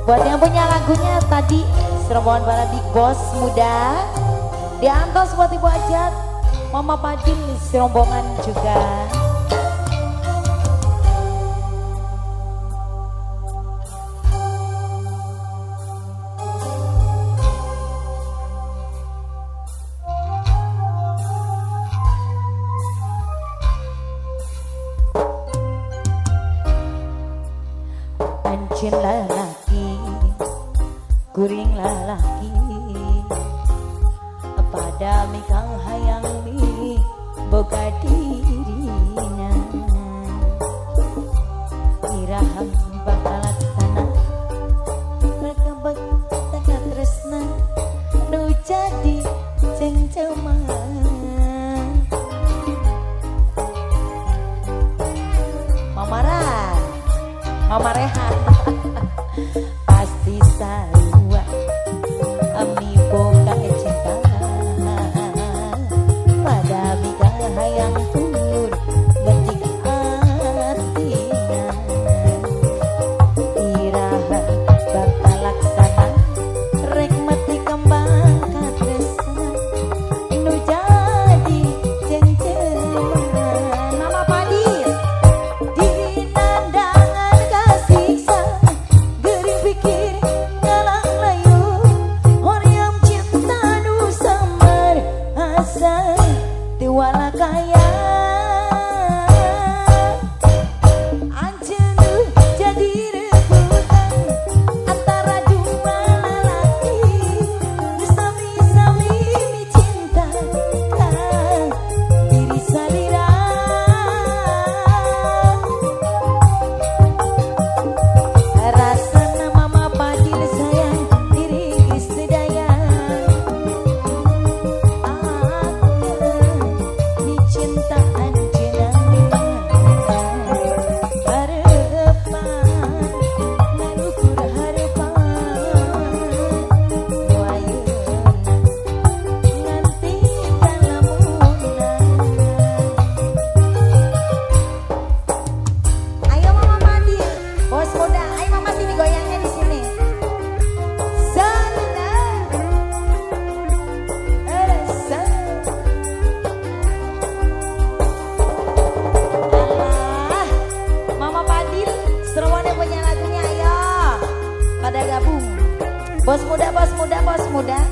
Buat yang punya lagunya tadi, serombongan para big boss muda, diantos buat Ibu Ajat, Mama Padil, serombongan juga. Anjin lalaki, kuring lalaki, pada mikang hayang mi boga dirina, iraham bakal laksana, rekebek teka tresna, nu jadi cengceman. Mamara, Mama Reha, pasti sarua ami boga cinta, pada mikang hayang tur betik atina, iraha bakal laksana, rek mati kembang katresna, nu jadi cengceman. Mama Padil, diri nandangan kasiksa, gering pikir ngalang layu, hoream cinta nu samar asa tiwala kaya. Anjeun jadi rebutan antara dua lalaki, nu sami-sami cinta ka diri salira. Rasana Mama Padil sayang diri geus teu daya, aku dicinta anjeunna, harepan ngalukur harepan, nu ayeuna nganti kalamunna. Ayo Mama Padil, bos muda, ayo Mama sini goyangnya di sini. Sana, rasa. Alah, Mama Padil, seruan yang punya lagunya, ayo pada gabung. Bos muda, bos muda, bos muda.